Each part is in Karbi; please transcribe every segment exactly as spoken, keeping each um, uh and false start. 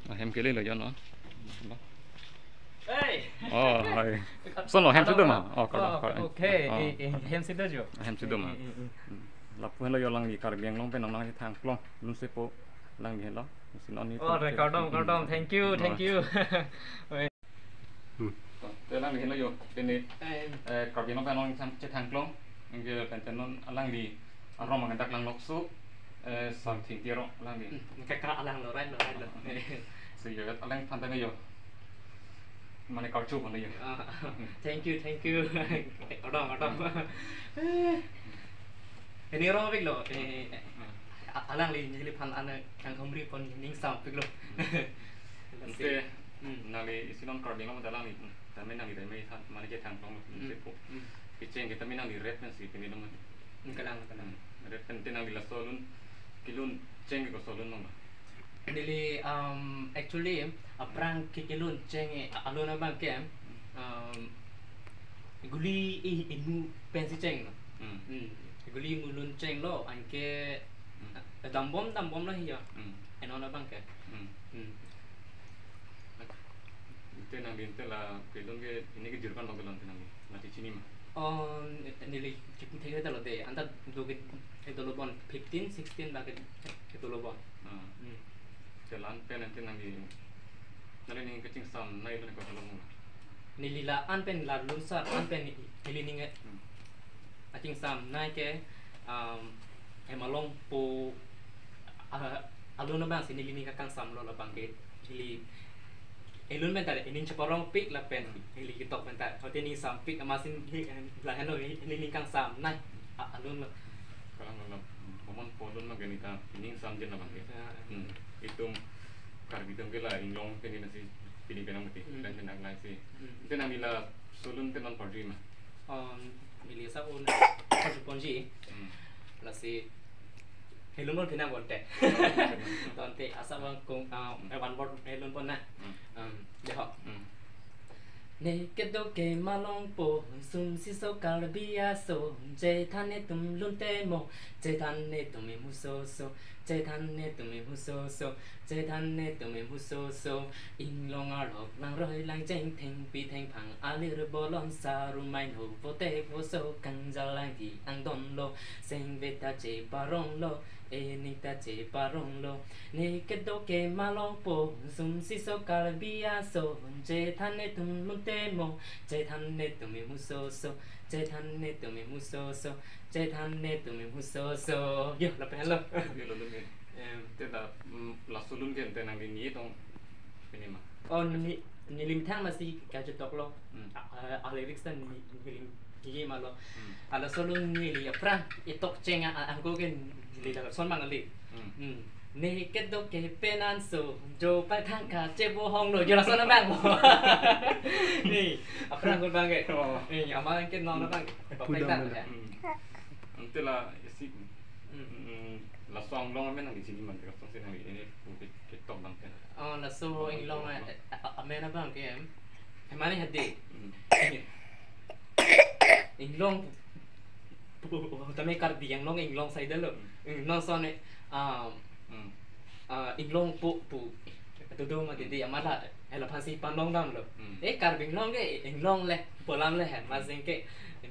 Ahem kelelo jo, no? Hey! Oh, hai. Lason lo, hem si do ma? Oh, kardom, oh, kardom. Okay. Oh. Eh, eh, hem si do jo. Hem si do ma? Eh, eh, eh. Hmm. Lapu henlo jo, alangli Karbi Anglong pen nang nangkethang plong, lunsepo alangli henlo. Si non ni. Oh, kardom, kardom. Thank you, thank you. Hmm. To, te alangli henlo jo, pini, eh, Karbi Anglong pen nangkethang plong, anke pen non alangli arom angdak lang lokso, eh, something tiro alangli. Hmm, kaka alang lo, right lo, right lo. So jo, alangphan tame jo, mane karchu pon jo. Ah, thank you, thank you. Kardom, kardom. Pini ro pik lo, eh, a-, alangli neliphan an kangthomri pon ning sampik lo. Hmm. Ante, hmm, nangli isi non Karbi Anglong ta alangli, tame nangli tame than, mane kethang plong lo, hmm, sepo. Hmm. Kecheng ke tame nangli rat pensi pini lo ma? Hmm, kalang, kalang. Hmm. Rat pen te nangli laso lun, kelun cheng ke koson lun ma? Neli, um, actually, aphrang ke kelun cheng, eh, a-, alun abang ke, um, guli i-, imu pensi cheng lo. Hmm. Hmm. Guli imu lun cheng lo, anke, hmm, eh, dambom, dambom lo hiya. Hmm. Enon abang ke. Hmm. Hmm. Ante nangli ante la kelun ke pini ke jirpan bang kelun ke nangli, mati chini ma? Oh, neli chipu thek ta lo de. Anta do ke, eh, dolo bon fifteen, sixteen ba ke, eh, dolo bon. Ah. Hmm. Te la-an pen ante nangli, nangli ning kachingsamnei lo ne ko lo ma? Neli la-an pen, la lun sar an pen neli ning, eh, hmm, achingsamnei ke, um, hem along po, ah, alun abang si neli ning kakangsam lo, labang ke neli elun pen ta ining cheparong pik lapen neli ketok pen ta hote ning sampik, amatsi hi, eh, lahenlo hi, neli ning kangsamnei, ah, alun lo. Kalang lo, common po alun ma ke neta ining samjin labang ke. Ya. Hmm. Itum Karbi atum ke la inglong ke neta si pini penang mati. Hmm. Pen penang lai si. Hmm. Ante nangli laso lun te non parji ma? Um, neli sa un parji ponji. Hmm. Lasi helun pon pina bonte. Tonte asa bang kung, ah, eh, one word helun pon na. Hmm. Um, ya ho. Hmm. Ne kedo ke malongpo, sum si so Karbi aso, chethan netum lunte mo, chethan netum imu soso, chethan netum imu soso, chethan netum imu soso. Inglong arlok langroi langcheng, thengpi thengphang alir bolon, saru maino vote voso, kangjalang ti angdon lo, sengve ta cheparong lo, ening ta cheparong lo. Ne kedo ke malongpo, sum si so Karbi aso, chethan netum lunte mo, chethan netum imu soso, chethan netum imu soso, chethan netum imu soso. Yo, lapen lo. Yo, lo, lo, lo. Em. Te da, mm, laso lun ke ante nangli ni tong pini ma? Oh, ni, neli methang masi kachetok lo. Hmm. A, a, a lyrics ta ni, neli ni ma lo. Hmm. Halaso lun neli aphrang itok cheng a, a, angko ke neli lason mang kali. Hmm. Hmm. Ne kedo ke penanso, jo pathang kachebohong lo, jo lason abang. Ni, aphrang ko bang ke. Oh. Ni, amat ke non abang. Pudam pakai tak ada. Ya? Hmm. Ante la isi. Hmm. Hmm. Laso inglong amen nangli chini ma, laso si nangli ini pu ke, ketok abang ke. Oh, laso inglong, eh, eh, amen abang ke, em. Emani hadi. Hmm. Inglong, pu-, pu-, pu-, tame Karbi Anglong inglong side lo. Hmm. Inglong sone, ah, hmm, ah, inglong pu, pu. Tutu ma didi amala, hela phansi panlong dam lo. Hmm. Eh, Karbi Anglong ke inglong le, polam le, he, hmm, masing ke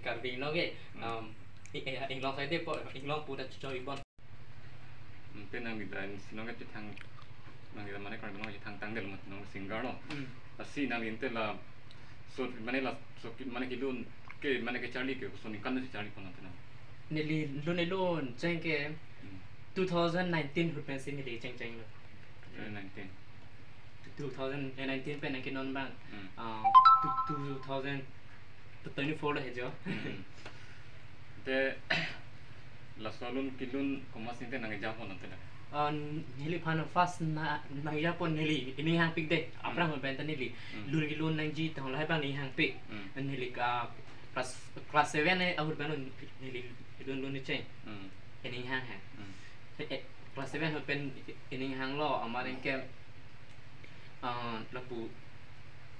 Karbi Anglong ke, hmm, um, i-, eh, inglong side po, inglong pu ta choi bon. Hmm, pen nangli ta isi non kachethang, nangli ta mane Karbi Anglong chethang tangdet lo ma, nang singer lo. Hmm. Lasi nangli ante laso, mane laso ki, mane kelun ke, mane kecharli ke, koson ningkan si charli pon ante nang? Neli lun elun cheng ke, hmm, two thousand nineteen ahut pensi neli cheng cheng lo. Two thousand nineteen. Two thousand nineteen pen nangke non bang. Hmm. Ah, two, two thousand twenty-four lo he jo. Hmm. Te, laso lun kelun komatsi te nangja pon ante la? Ah, neliphan first na, nangja pon neli ining hangpik de. Hmm. Aphrang pen ta neli. Hmm. Lun kelun nangji tang lahai bang ining hangpik. Hmm. Neli ka class, class seven ahut bang neli lun lun cheng. Hmm. Ining hang he. Hmm. Eh, eh, class seven ahut pen ining hang lo, amat, hmm, anke, ah, lapu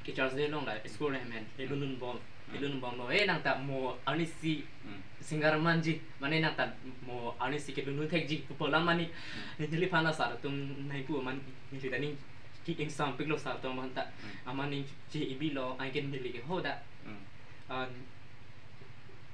teachers day along la school hem hen, hmm, elun lun bom, hmm, elun lun bom lo. Eh, nang ta mo arnisi, hmm, singer manji, mane nang ta mo arnisi kelun lun thekji pu polam mane. Hmm. Neliphan asar atum nangpu mane neli ta ning Ki ingsampiklo sar atum aphan ta. Hmm. Amat ning che-ibi lo, anke neli ke ho da. Hmm. Ah,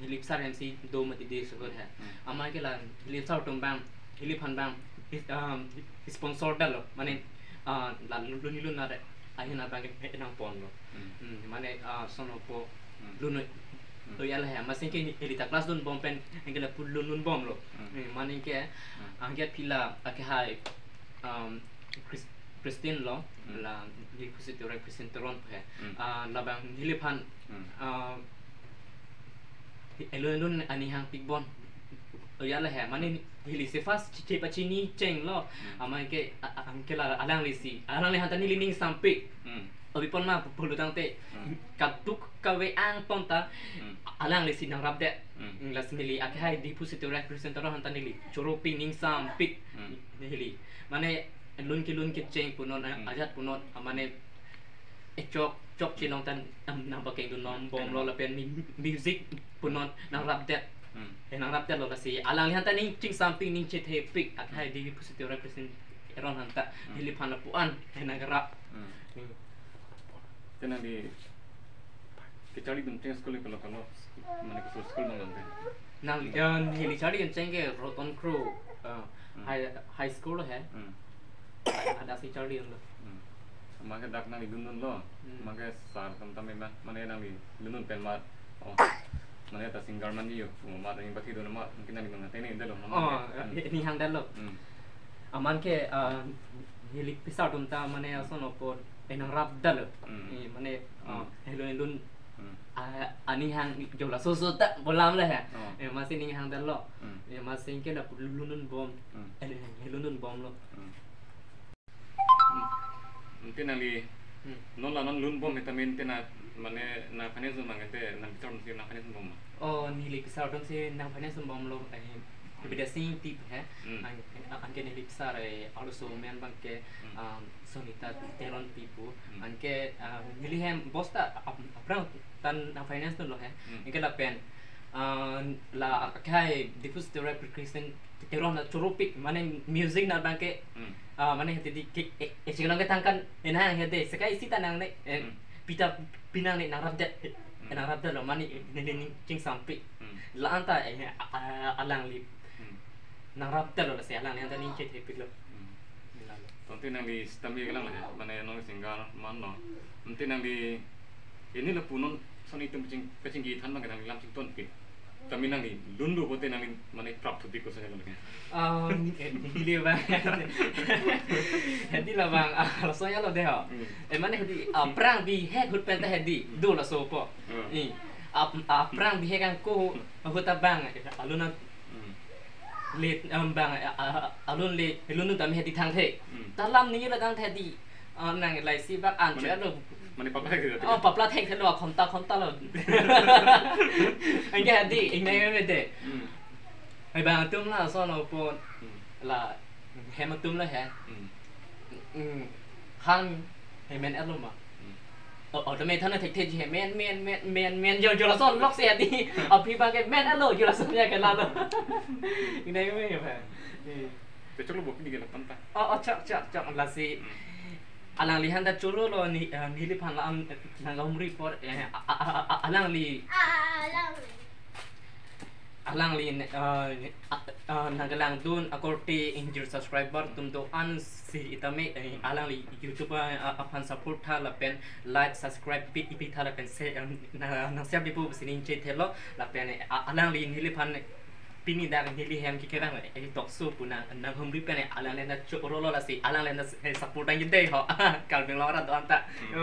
neli pisar hem si do mati de sukut he. Hmm. Amat ke la neli sar atum abang, neliphan abang, is-, um, sponsor detlo. Mane, ah, la lun lun na re. Ahin abang ke nangponlo. Hmm. Hmm, mane, ah, sono po Hmm. lun noi. Hmm. To ya la he. Amat sing ke neli ta class dunbom pen, anke lapu lun dunbomlo. Hmm. Hmm, mane ke, Hmm. anke pila, ake hai, um, Chris-, Christine lo, Hmm. la, neli pusi Teron, Christine Teron he. Hmm. Ah, labang neliphan, Hmm. ah, elun elun anihang pikbom. To ya la he, mane Hmm. neli si first che-, chepachini chenglo. Hmm. Amat ke, a-, a-, anke la alangli si. Alangli aphan ta neli ning sampik. Hmm. Obi pon ma pu-, pulo tangte. Hmm. Kaduk kave angton ta. Hmm. Alangli si nangrapdet. Hmm. Lasi neli ake hai Diphu si Teron Christine Teron aphan ta neli choropik ning sampik. Hmm. Neli. Mane lun kelun kecheng punon, Hmm. ajat punon, mane echok, chok chelong tan, am, nangpakeng dun nonbomlo Hmm. lapen mi-, music punon nangrapdet. Hmm. Eh, nangrapdetlo lasi. Alangli aphan ta ning chingsampik ning chethepik. Ake hai Hmm. Diphu si Teron Christine Teron aphan ta. Hmm. Neliphan lapu-an. Eh, nangrap. Hmm. Hmm. Te nangli kecharlidun cheng school ke lo kalo, mane ke school abang lo te? Nang, Hmm. eh, neli charlidun cheng ke Roton Kro, eh, Hmm. high, high school he. Hmm. Hadak si charlidunlo. Hmm. Amat ke dak nangli dundunlo. Hmm. Amat ke sar atum ta mena, mane nangli dundun pen amat. Oh. Mane ta singer manji yo. Oh, amat nangli pathidun amat, mungkin nangli nang tene delo. Oh, Hmm. ni, nihang detlo. Hmm. Amat ke, ah, neli pisar atum ta mane Hmm. ason apor, eh, nangrapdetlo. Hmm. Eh, mane, Hmm. ah, elun elun Hmm. Ah, anihang jo laso so ta bolam le he. Oh. Eh, amat si ning hangdetlo. Hmm. Eh, amat sing ke lapu lun dunbom. Hmm. Eh, lun dunbomlo. Hmm. Hmm. Ante nangli Hmm. non la non lunbom he tame ante na mane nang finance ma ante nang pisar atum si nang finance bom ma? Oh, neli pisar atum si nang finance bomlo. Eh, Bidya Sing Tip he. Hmm. An-, anke neli pisar, eh, arloso amen abang ke, Hmm. um, Sonita Teronpi pu. Hmm. Anke, ah, neli hem boss ta ap-, aphrang ta nang finance dunlo he. Hmm. Anke lapen, ah, la ake hai Diphu si Teron Christine Teron ta choropik, mane music na abang ke, Hmm. ah, mane hedi ke, eh, eh, chinglang ke tangkan, eh, nang hedi, sekai isi ta nangne, eh, Hmm. pi ta pi nangne nangrapdet, eh, Hmm. nangrapdetlo, mane, eh, neli ning chingsampik. Hmm. La-an ta, eh, a-, a-, alangli. Hmm. Nangrapdetlo lasi alangli aphan ta ning chethepiklo. Hmm. Lalo. Tangte nangli sitame kelang la he, mane non singer manlo. Ante nangli, ini lapu non son itum paching, pachingki than abang ke nangli lam chingtonpik. Tame nangli lun do pote nangli mane prap thupi ko saja lagi. Ah, eh, neli abang. Hedi labang, ah, laso ya lo de ho. Hmm. Eh, mane hedi, ah, aphrang bihek ahut pen ta hedi, Hmm. do laso po. Hmm. Eh, ap-, aphrang bihek angko ahut abang, eh, alun Hmm. le, um, abang, a, a, alun le, lun tame hedi thangthe. Hmm. Ta lam ni la thangthe di. Ah, nang lai si bak an Mane, chelo. Mane papla thek. Oh, papla thekthelo, khonta, khonta lo. Anke hedi, ingnai me de. Hmm. Ai bang atum la sono pon. Hmm. La hem atum la he. Hmm. Hmm. Han he men-etlo ma. Hmm. Oh, oh, tame than thekthe ji he men, men, men, men, men, jo, jo lason lok si hedi. Aphi abang ke men-etlo, jo lason ya ke lalo. Ingnai me he. Eh. Te choklo bo pini ke lapan ta. Oh, oh, chok, chok, chok, lasi. Hmm. Alangli aphan ta chorolo ni, eh, neliphan la-an, eh, nang humri apor, eh, a, a, a, a, alangli. Ah, alangli. Alangli, eh, a, a, nangkelangdun akorte ingjir subscriber atum do-an si itame, eh, alangli YouTube, eh, a, aphan support tha lapen like, subscribe pi, pi tha lapen se, eh, na, nang share pipo pusi ning chethelo lapen, eh, a, alangli neliphan pini dak neli hem kekevang, eh, talk show pu nang, nang humri pen, eh, alangli aphan ta chorolo lasi, alangli aphan ta, eh, support nangji de ho. Karbi Anglong arat do-an ta. Hmm.